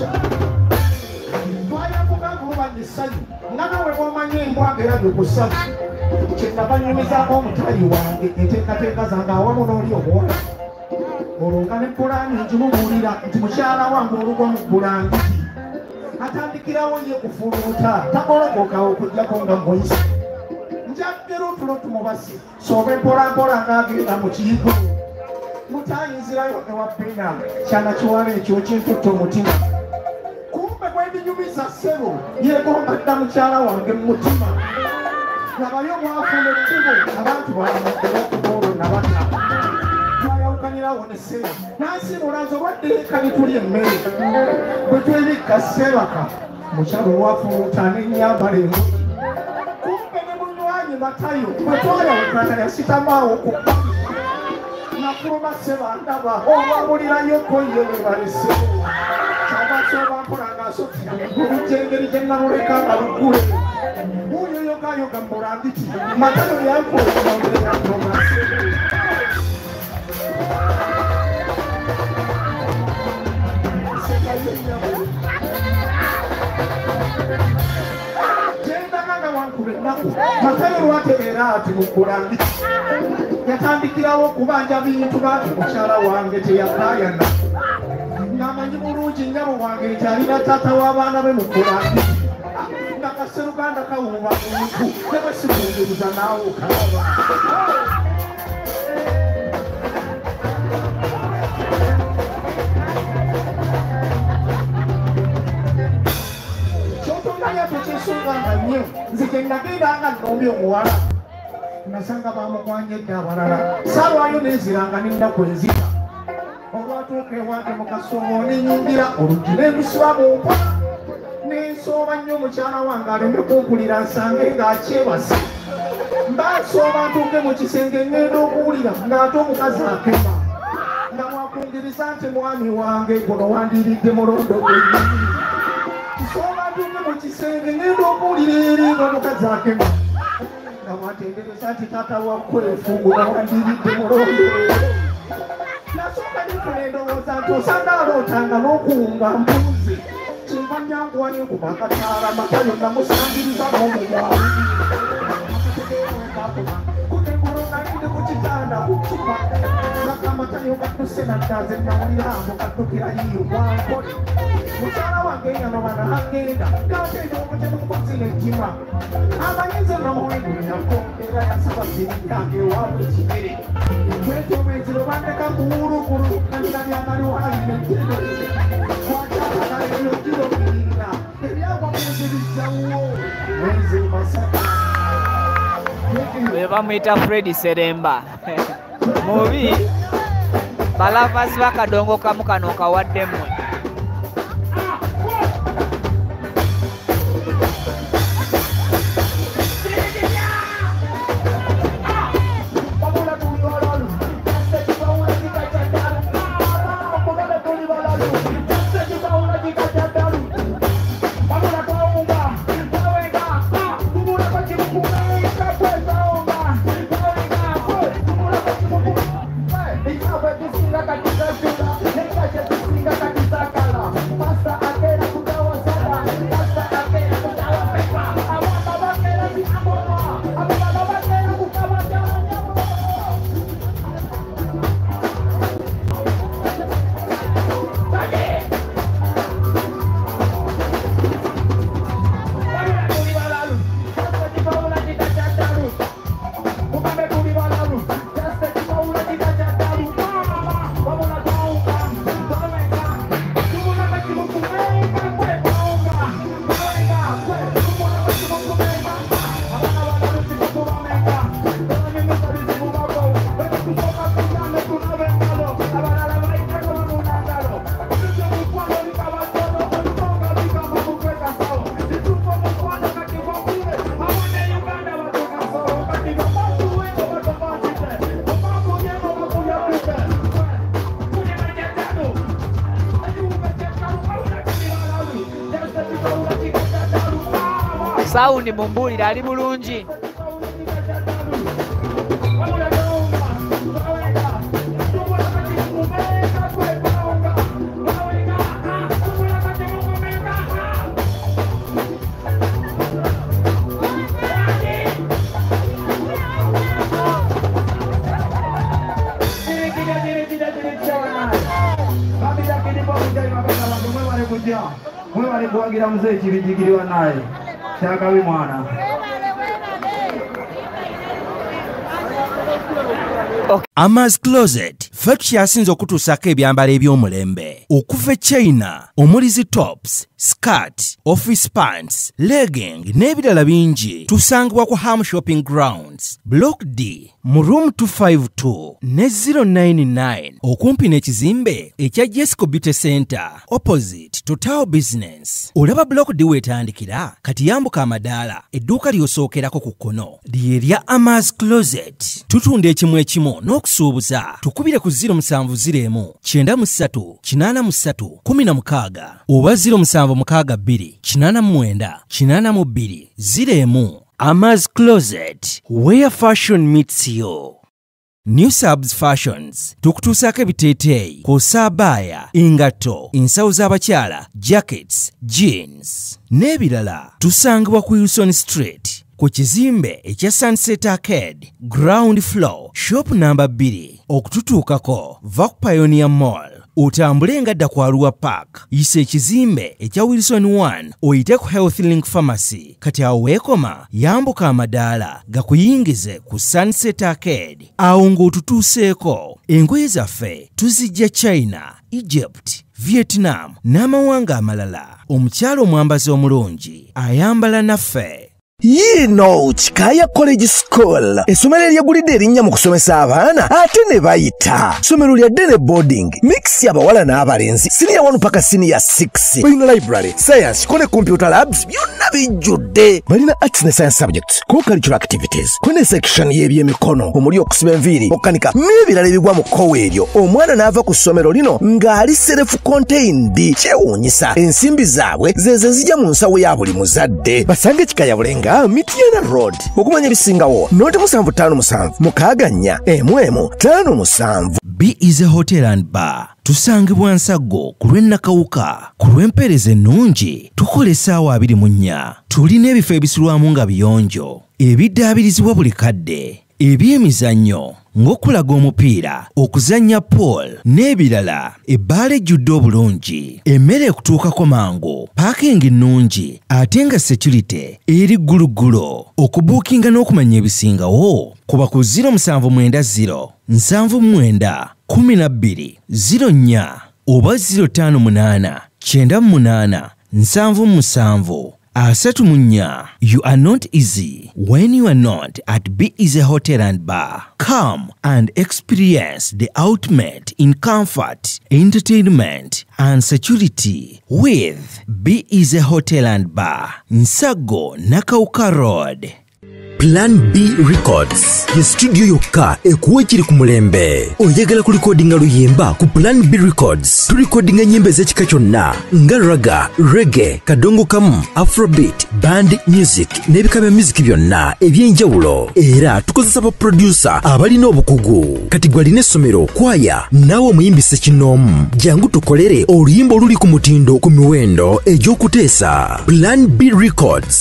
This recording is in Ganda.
Olukya twayavuga ngulubanya essanyu nga nawe bw'omanyi embwa ng'erabye ku ssanyu kye nava nnyumizaako omutayi wange enteekateeka zange awamu n'oli omuwala olwo nga ne pulaani ngimubuulira nti mukyala wange olugwa mu bulangiti atandikirawo ye kufuluuta tagolokoka okuggyako nga muyise njaggera otulo tumubasi soobe mpolampola ng'agenda mu kiyigo mutayinzirayo ewa Bena kyana kiwala ekyo kintutte omutima kumbe bwe mbinyumiza ssebo yeegomba dda mukyala wange mu mutima nabayo bwafuna ekkubo abantu balamuddewo okuva olwo nabata twayawukanirawo ne ssebo n'ansiibula nze obwadde eka ne tulya emmere bwe twebikka sseebaka mukyalo olwafuluuta n'ennyambala engoye kumbe ne munywanyi Matayo bwe twayawukana yasitamaawo ku bbali nafuluma ssebandaba olwawulirayoko ye bwe balese kyava mpola ng'asotya olujja engeri gye naluleka nga luggule wuuyo yogayoga mulangiti Matayo yankola gyendaga nga wankuba ennaku Matayo lwatereera ati mu bulangiti yatandikirawo okubanja bintu banti mukyala wange teyakaayana ng'amanyi bulungi nnyabo wange nti alina taata w'abaana be mu bulangiti nga kaseruganda kawuuba muntu ne bwe sikungiriza naawe okalaba. Kyotonganya tekyesunganga nnyo nze gye nagenda nga nnombi omuwala nasanga bamugwanye edda abalala saalwayo neeziranga n'ennaku enzita olwatuuka ewange mu kasongo nenyingira oluggi nendusiba mu mpola nensooba nnyo omukyala wange aleme kumpulira nsange ng'akyebase mba nsooba ntuuke mu kisenge ŋŋenda okuwulira ng'ate omukazi akema nga mwakungiriza nti mwami wange guno wandiiridde mulondo gwennyini nsooba ntuuke mu kisenge ŋŋenda okuwulira eri ng'omukazi akema nga mwatendereza nti taata wa kwefu guno wandiiridde mulondo. Nasooka nifuna endowooza nti osanga alootanga n'okuwunga mbuuzi kinva nyanguwa nenkuba akataala Matayo namusangiriza n'omumwawi kunengulu nalindi ku kitanda ku ccupa nga Matayo gadduse nadda nze nawulira mbu gaddukira yiyo gwankole mukyala wange yanoba n'agenda gateera omutemu mbuzi n'ejjima amanyi nze namuwendulirako era yasaba siriyange ewaabwe ekibere bwetyo bandeka kuwulugulu nalinabyamaliwali nettebe kwakyatagala ebyo girobirira ebyagwa mwenzi bijjawo mwenzi Masaka be bamuyita Fred Seremba mubi balavasi bakadongo kamu kano kawadde mmwe. Saundi mumbulira ali bulungi. kujja. Mwebale kuwagira mzee Kibijigiri wanaye. Kyakabi mwana. Amaz Closet ffe yasinze okutuusaako ebyambalo eby'omulembe okuva e China omuli zi tops, skirt, office pants, legging n'ebirala bingi. Tusangibwa ku Ham Shopping Grounds, Block D mu room 252 ne 099 okumpi n'ekizimbe ekya Jesco Beauty Center opposite Total Business. Olaba Block D weetandikira kati yambuka amadaala, edduuka ly'osookerako ku kkono lye lya Amaz Closet. Tutunda ekimu ekimu n'okusuubuza. Tukubire ku 0701 93 83 16 oba 0762 89 82 01. Amaz Closet, where fashion meets you. New Subs Fashions tukutuusaako ebiteeteeyi kw'ossa abaaya, engatto, ensawo z'abakyala, jackets, jeans n'ebirala. Tusangibwa ku Wilson Street ku kizimbe ekya Sunset Arcade, ground floor, shop number 2. Okututuukako va ku Pioneer Mall otambule nga dda ku Arua Park, yisa ekizimbe ekya Wilson 1 oyite ku Health Link Pharmacy. Kati awo weekoma yambuka amadaala gakuyingize ku Sunset Arcade. Awo ng'otutuuseeko, engoye zaffe tuzijja China, Egypt, Vietnam n'amawanga amalala. Omukyala omwambazi omulungi ayambala naffe. Yino Kikaya College School, essomero eryegulidde erinnya mu kusomesa abaana ate ne bayita. Ssomero lya day boarding, mix y'abawala n'abalenzi, senior 1 paka senior 6. Balina library, science, kone computer labs, byonna bijjudde. Balina arts ne science subjects, co-curricular activities, kone section y'ebyemikono, omuli okusiba enviiri, okukanika n'ebirala ebigwa mu kkowe eryo. Omwana n'ava ku ssomero lino ng'ali self-contained. Kyewuunyisa, ensimbi zaabwe ze zijja mu nsawo ya buli muzadde. Basange Kikaya Bulenga, Mityana Road. Okumanya ebisingawo noti 757 6 4 1 5 7. B is a Hotel and Bar. Tusangibwa Nsaggo ku lw'e Nakawuka ku lw'empeereza ennungi. Tukola essaawa 24. Tulina ebifo ebisulwamu nga biyonjo, ebiddaabirizibwa buli kadde, ebyemizannyo ng'okulaga omupiira, okuzannya pool n'ebirala. Ebbaala ejjudde obulungi, emmere ekutuukako mangu, paakingi nnungi ate nga security eri gguluggulo. Okubuukinga n'okumanya ebisingawo kuba ku 0790 79 12 04 oba 058 98 77 34. You are not easy when you are not at Be Easy Hotel and Bar. Come and experience the ultimate in comfort, entertainment, and security with Be Easy Hotel and Bar, Nsaggo, Nakawuka Road. Plan B Records ye studio yokka ekuwa ekiri ku mulembe. Oyagala kulikodinga luyimba ku Plan B Records? Tulikodinga ennyimba ez'ekika kyonna nga raga, reggae, kadongo kamu, afrobeat, band music n'ebika bya music byonna eby'enjawulo. Era tukozesa ba producer abalina obukugu. Kati gwe alina essomero, kwaya, naawe omuyimbi ssekinnoomu, jangu tukolere oluyimba oluli ku mutindo ku miwendo egy'okuteesa. Plan B Records.